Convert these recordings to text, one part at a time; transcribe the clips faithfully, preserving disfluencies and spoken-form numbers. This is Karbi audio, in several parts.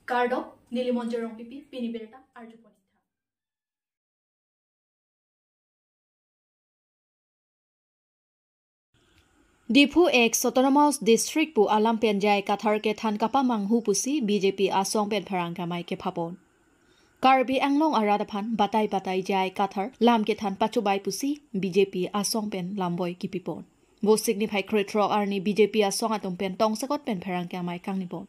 Kardom, neli Monjir Rongpipi, pini birta arjupon. Diphu ex Autonomous District pu alam pen J I Kathar kethan kapamanghu pusi B J P asong pen pherangke amei kephapon. Karbi Anglong arat aphan batai batai J I Kathar lam kethan pachobai pusi B J P asong pen lamboi kipipon. Vosik niphai krethrok arni B J P asong atum pen tongsakot pen pherangke amei kangnipon.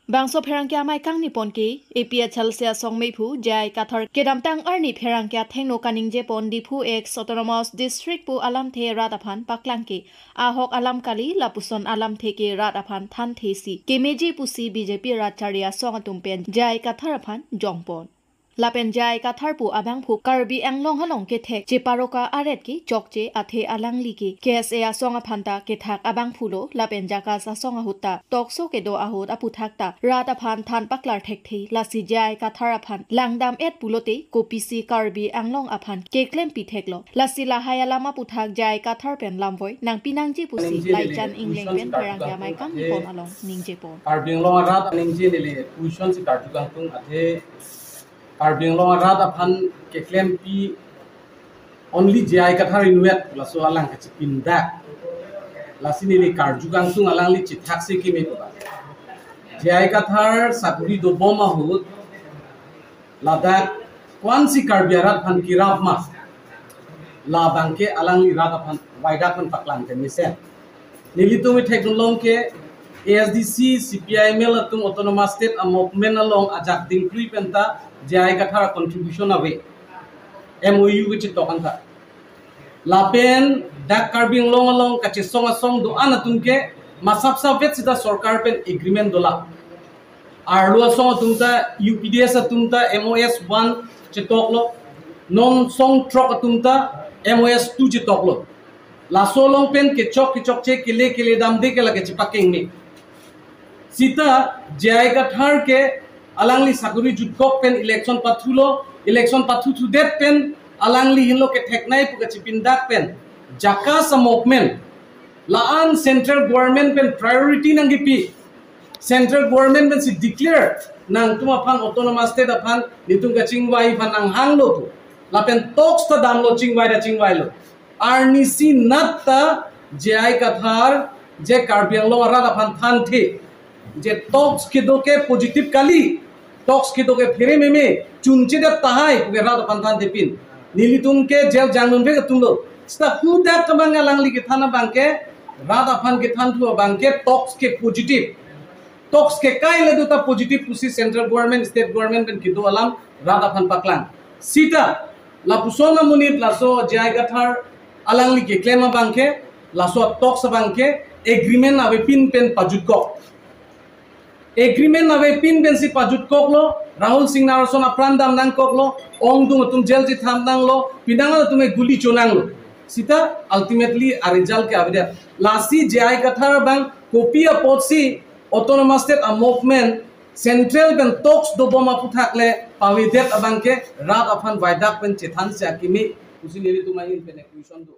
Bangso pherangke amei kangnipon ke A P H L C asong mephu J I Kathar kedamtang arni pherangke athengno kaningjepon Diphu ex Autonomous District pu alamthe rat aphan paklang ke ahok alam kali, lapuson alamthe ke rat aphan thanthe si kemeji pusi B J P rat chari asong atum pen J I Kathar aphan jongpon. Lapen J I Kathar pu abangphu Karbi Anglong along kethek cheparoka aret ke chokche, athe alangli ke K S A asong aphan ta kethak abangphu lo, lapen JACAS asong ahut ta tokso kedo ahut aputhak ta rat aphan than paklar thekthe, lasi J I Kathar aphan langdam-et pulote kopisi Karbi Anglong aphan keklempi theklo. Lasi lahai alam aputhak J I Kathar pen lamvoi nangpi nangji pusi Ningje Laichan neli Engleng pen question pherangke amei karjukangtung kangnipon athe along ningjepon. Karbi Anglong arat ningje neli question si karjukangtung athe Karbi Anglong arat aphan keklempi only J I Kathar inutvet laso alang kachipindak. Lasi neli karjukangtung alangli chithak si keme puta. J I Kathar sakuri dobom ahut ladak ko-ansi Karbi arat aphan kerap ma, labangke alangli rat aphan waidak aphan paklang ke mesen. Nelitum ithek-un long ke A S D C, C P I M L atum Autonomous State a-movement along ajak dingkrui penta J I Kathar contribution ave. M O U kechetok anta. Lapen dak Karbi Anglong along kachesong asong do-an atum ke masap savet sita sorkar pen agreement dolang. Arlo asong atum ta, U P D S atum ta M O S one chetoklo. Non song throk atum ta M O S two chetoklo. Laso along pen kechok kechokche kele kele damde ke lake chepakengme. Sita J I Kathar ke alangli sakuri jutkok pen election pathulo, election pathuthudet pen alangli henlo ketheknei pu kachipindak pen JACAS a-movement la-an central government pen priority nangkipi. Central government pensi declare nangtum aphan Autonomous State aphan netum kachingvai aphan nanghanglo pu. Lapen talks ta damlo, chingvai ta chingvailo. Arnisi nat ta J I Kathar je Karbi Anglong arat aphan thanthe, je talks kedo ke positive kali, talks kedo ke phere meme, chunchedet tahai puke rat aphan thanthe pin. Nelitum ke jail jangnun ve atumlo. Sita hudak abang alangli kethan abangke, rat aphan kethanthu abangke talks ke positive. Talks ke kai le do ta positive pusi central government, state government pen kedo alam rat aphan paklang. Sita lapuson amonit laso J I Kathar alangli keklem abangke, laso talks abangke agreement avepin pen pajutkok. Agreement avepin pensi pajutkoklo, Rahul Singh Naroson apran dam nangkoklo, ongdung atum jail chetham nanglo, pinang atum guli chonanglo. Sita ultimately a-result ke avedet. Lasi J I Kathar abang kopi apotsi Autonomous State a-movement central pen talks dobom aputhak le pavedet abangke rat aphan waidak pen chethan si akimi pusi nelitum ahin pen question do.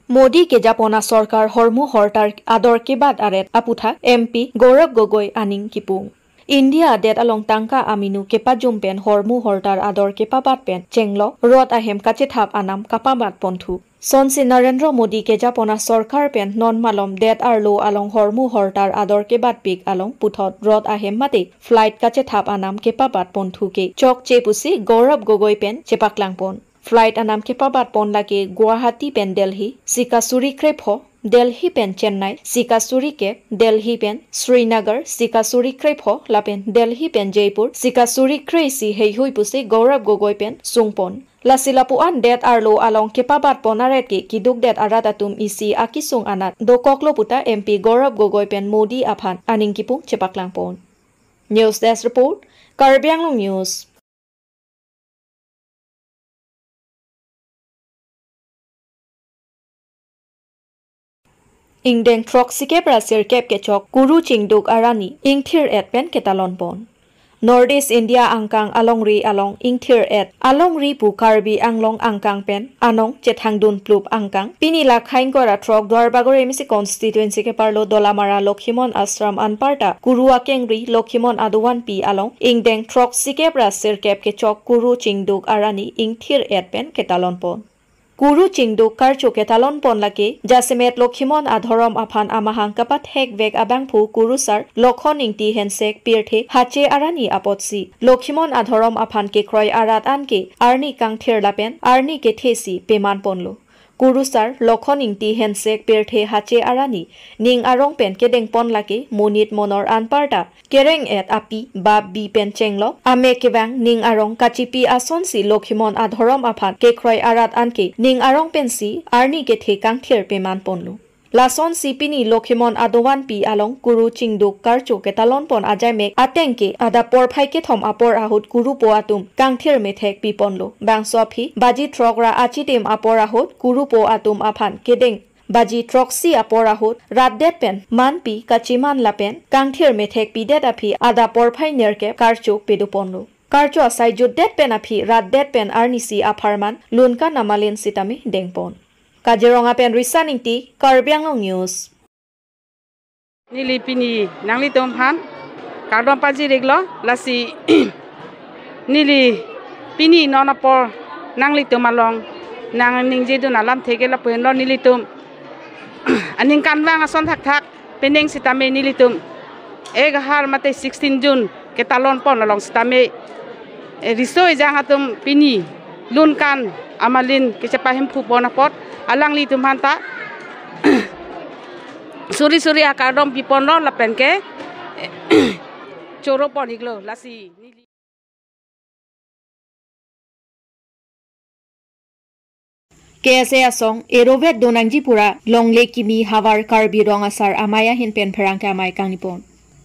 Modi kejapon asorkar hormu hortar ador kebat aret aputhak M P Gaurav Gogoi aning kipung. India adet along tangka aminu kepajum pen hormu hortar ador kepabat pen chenglok rot ahem kachethap anam kapabat ponthu. Sonsi Narendra Modi kejapon asorkar pen non malom det arlo along hormu hortar ador kebatpik along puthot rot ahem mate flight kachethap anam kepabat ponthu ke chokche pusi Gaurav Gogoi pen chepaklang pon. Flight anam kepabat pon lake Guwahati pen Delhi, sika suri krepho, Delhi pen Chennai, sika suri kep, Delhi pen Srinagar, sika suri krepho, lapen Delhi pen Jaipur, sika suri kre-isi heihui pusi Gaurav Gogoi pen sungpon. Lasi lapu-an det arlo along kepabat pon aret ke kidukdet arat atum isi akisung anat dokoklo puta M P Gaurav Gogoi pen Modi aphan aning kipung chepaklang pon. News Desk Report, Karbi Anglong News. Ingdeng throksikep ra sirkep kechok kuru chingduk arani ingthir-et pen ketalon pon. North East India angkang alongri along ingthir-et alongri pu Karbi Anglong angkang pen anong chethangdun plup angkang. Pini la khaingkora throk Duarbagori M A C constituency keparlo Dolamara Lokhimon Ashram anparta Kuru akengri Lokhimon adovanpi along ingdeng throksikep ra sirkep kechok Kuru Chingduk arni ingthir-et pen ketalon pon. Kuru Chingduk karcho ketalon pon lake jasemet Lokhimon adhorom aphan amahang kapathekvek abangphu Kurusar Lokhon Ingti Hensek pirthe Hache arni apotsi Lokhimon adhorom aphan kekroi arat anke arni kangthir lapen arni kethesi peman ponlo. Kurusar Lokhon Ingti Hensek pirthe Hache arni ning arong pen kedeng pon lake monit monor anparta kereng-et api bap bi pen chenglok ame kevang ning arong kachipi asonsi Lokhimon adhorom aphan kekroi arat anke ning arong pensi arni kethe kangthir peman ponlo. Lasonsi pini Lokhimon adovanpi along Kuru Chingduk karcho ketalon pon ajaimek ateng ke adap porphai kethom apor ahut Kurupo atum kangthir methek pi ponlo. Bangso aphi baji throk ra achitim apor ahut Kurupo atum aphan kedeng baji throksi apor ahut ratdet pen manpi kachiman lapen kangthir methek pidet aphi adap porphai nerkep karcho pedo ponlo. Karcho asai jutdet pen aphi ratdet pen arnisi apharman Lunkan amalin sitame deng pon. Kaziranga pen Risan Ingti, Karbi Anglong News. Neli pini nanglitum aphan kardom pajir-iklo, lasi neli pini non apor nanglitum along nangningjedun alamthe ke lapu henlo, nelitum aningkan vang ason thakthak pening sitame nelitum eghar mate sixteen June ketalon pon along sitame, eh, riso ejang atum pini Lunkan amalin kechepahemphu pon apot alanglitum aphanta suri suri akardom pi ponlo lapen ke choro pon-iklo, lasi neli K S A asong erovet donangji pura longle kimi havar Karbi Rong Asar Amei ahin pen pherangke amei kangni pon.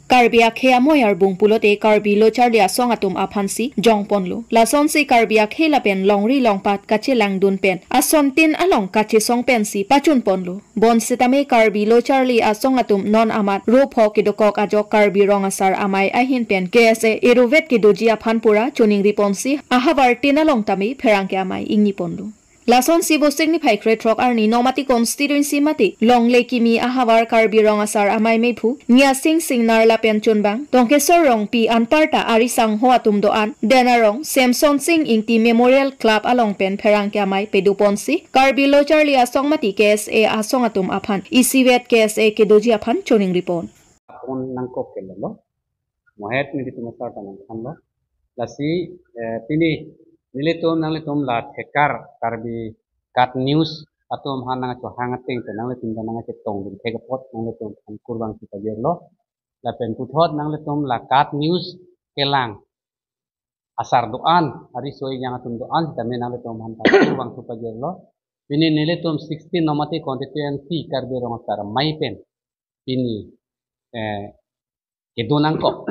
Karbi akhei amoi arbung pulote Karbi locharli asong atum aphansi jong ponlo. Lasonsi Karbi akhei lapen longri longpat kachelangdun pen ason tin along kachesong pensi pachun ponlo. Bonsitame Karbi locharli asong atum non amat ropho kedokok ajok Karbi Rong Asar Amei ahin pen K S A erovet kedoji aphan pura choningri ponsi ahavar tin along tame pherangke amei ingni ponlo. Lasonsi Vosik niphai krethrok arni Nomati constituency mate longle kimi ahavar Karbi Rong Asar Amei meiphu Niasing Singnar lapen chunbang Tongkesor Rongpi anparta ari sangho atum do-an, Denarong Semson Sing Ingti Memorial Club along pen pherangke amei pedo ponsi Karbi locharli asong mate K S A asong atum aphan isivet K S A kedoji aphan choningri pon. Pon nangkok ke lelo. Mohet nelitum asar ta nangthanlo. Lasi, eh, pini nelitum nanglitum la thekar Karbi Kat News atum aphan nangchohang ateng te nanglitum ta nangchetongdun thek apot nanglitum aphan kurvangthu pajirlo. Lapen puthot nanglitum la Kat News kelang asar do-an, ari soi jang atum do-an sitame nanglitum aphan ta kurvangthu pajirlo. Pini nelitum sixteen Nomati constituency Karbi Rong Asar Amei pen pini, eh, kedo nangkok.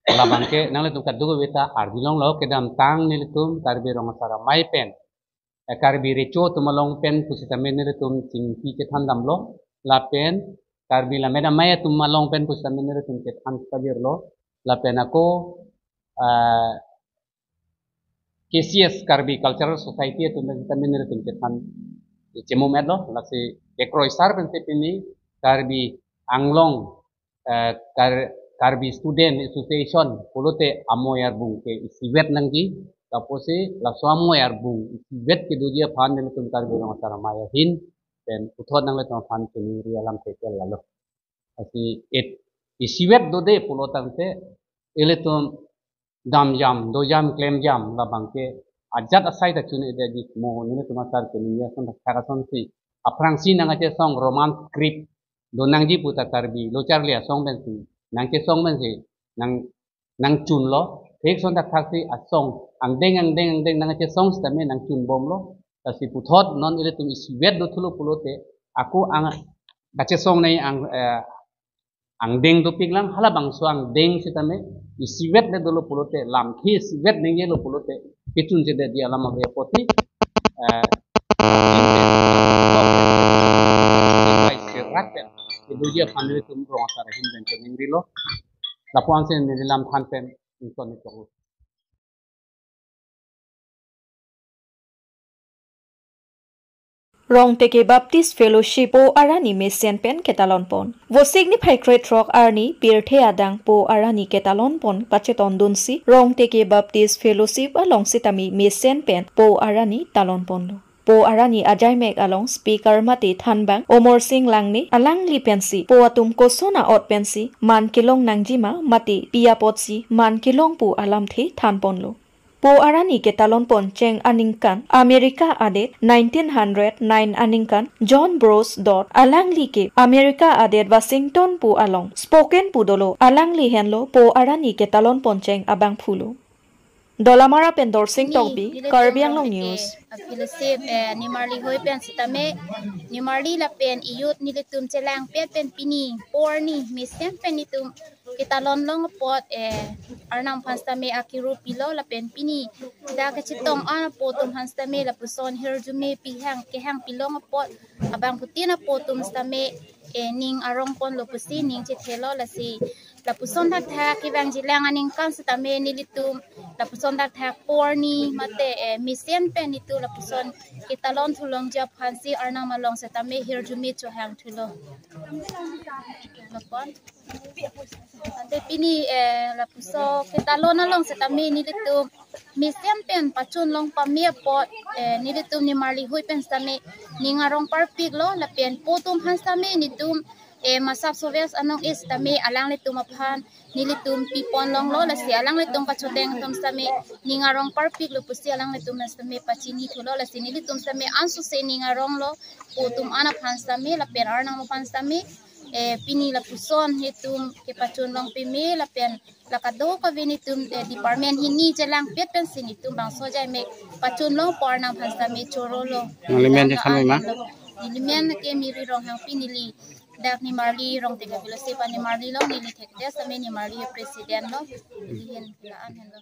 Labang ke nanglitum kadokave ta arjulonglo, kedamtang nelitum Karbi Rong Asar Amei pen, eh, Karbi Recho atum along pen pusitame nelitum chingki chethan damlo, lapen Karbi Lammet Amei atum along pen pusitame nelitum chethan pajirlo, lapen ako, eh, K C S, Karbi Cultural Society atum ta vitamin nelitum chethan chemum-etlo, lasi kekroi asar pensi pini Karbi Anglong, eh, Kar-, Karbi Student Association pulote amoi arbung ke isivet nangji, lapusi laso amoi arbung isivet kedoji aphan nelitum Karbi Rong Asar Amei ahin pen puthot nanglitum aphan choningri alamthe ke lalo. Lasi it isivet dode pulo tangte ilitum damjam, dojam, klemjam labang ke ajat asai ta chun-edetji mo, nelitum asar ke ningje ason thakthak asonsi aphrangsi nangkachesong Roman script donangji pu ta Karbi locharli asong pensi nangkesong pensi nang, nangchunlo. Thek ason thakthaksi asong angdeng angdeng angdeng nangkachesong sitame nangchunbomlo. Lasi puthot non ilitum isivet dothulo pulote ako ang kachesong nei ang, eh, angdeng dopiklang, halabangso angdeng sitame isivet le dolo pulote, lamthe isivet nengjelo pulote kechunchedetji alam ave apotsi, eh, kedoji aphan nelitum Rong Asar ahin pen choningrilo. Lapu-ansi neli lam than pen Tony Tong. Rongteke Baptist Fellowship Po Arani mesen pen ketalon pon. Vosik niphai krethrok arni pirthe adang Po Arani ketalon pon pachetondunsi Rongteke Baptist Fellowship along sitame mesen pen Po Arani talon ponlo. Po Arani ajaimek along speaker mate thanbang Omor Sing Langne alangli pensi po atum koson a-ot pensi man kelong nangjima mate pi apotsi man kelong pu alamthe thanponlo. Po Arani ketalon pon cheng aningkan America adet nineteen hundred nine aningkan John Broadus Dodd alangli ke America adet Washington pu along Spokane pu dolo, alangli henlo Po Arani ketalon pon cheng abangphulo. Dolamara pen Dorsing Tongpi, Karbi Anglong News. Fellowship, eh, nimarli hoi pen sitame, nimarli lapen iyut nelitum chelangpet pen pini, Po Arni mesen pen nelitum ketalon long apot, eh, Arnam aphan sitame akiru pilo lapen pini dak kachetong an apo atum aphan sitame lapuson hirjume pihang kehang pilong apot abangphutin apo atum sitame, eh, ning arong ponlo pusi ning chethelo lasi lapuson thakthak kevangjilang aningkan sitame nelitum lapuson thakthak Po Arni mate, eh, mesen pen nelitum lapuson ketalon thulongji aphansi Arnam along sitame hirjume chohang thulo. Lapon. Ante pini, eh, lapuson ketalon along sitame nelitum mesen pen pachun long pame apot, eh, nelitum nimarli hoi pen sitame ning arong parpiklo lapen po atum aphan sitame nelitum, eh, Masap Soves anong-e sitame alanglitum aphan nelitum pipon longlo lasi alanglitum kachoteng atum sitame ning arong parpiklo pusi alanglitum sitame pachini thulo lasi nelitum sitame ansose ning aronglo po atum an aphan sitame lapen Arnam aphan sitame, eh, pini lapuson nelitum kepachun long pame lapen la kadokave nelitum, eh, department hini chelangpet pensi nelitum bangso ajaimek pachun long Po Arnam aphan sitame chorolo. Nangli men ke than ma? Neli men ke Miri Ronghangpi, neli dak nimarli Rongteke Fellowship animarli lo, neli thekte sitame nimarli president lo, neli hin la-an henlo.